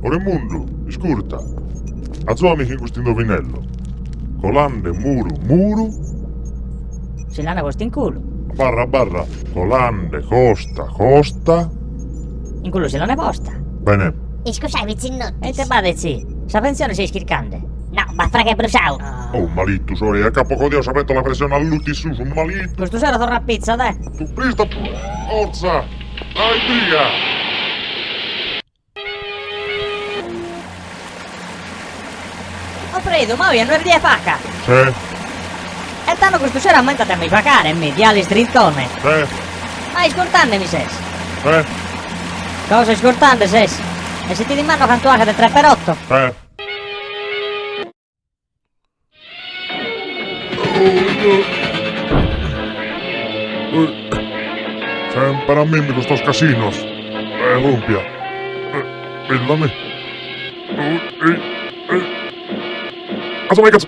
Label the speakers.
Speaker 1: O Remundu, iscurta, azuami chin custu indovinello. Colande muru muru.
Speaker 2: Si l'ana postu in culu.
Speaker 1: Abarra abarra, colande costa costa.
Speaker 2: In culu si l'ana posta.
Speaker 1: Bene.
Speaker 3: Iscusai pitzinnotis.
Speaker 2: E ite b'at tzi? Sa pentzione seis chircande?
Speaker 3: No, b'at fraga 'e bruxau.
Speaker 1: Oh malittu sorre, c'apo codiau sa pentola a pressione alluta in susu, malittu.
Speaker 2: Custu sero torrat pizza, deh.
Speaker 1: Tu prista, fortza, dai briga.
Speaker 2: O Predu, ma oje no est die paca!
Speaker 1: Sì.
Speaker 2: E tando custu sero ammentat de mi pacare, mi, dialu istrintone!
Speaker 1: Sì.
Speaker 2: Ma iscurtande mi ses?
Speaker 1: Sì.
Speaker 2: Cosa iscurtande ses? E si ti dimando cantu achet tre per otto?
Speaker 1: Sì. Semper a mimmi custos casinos. E rumpia. Billami. Azumai cazzu.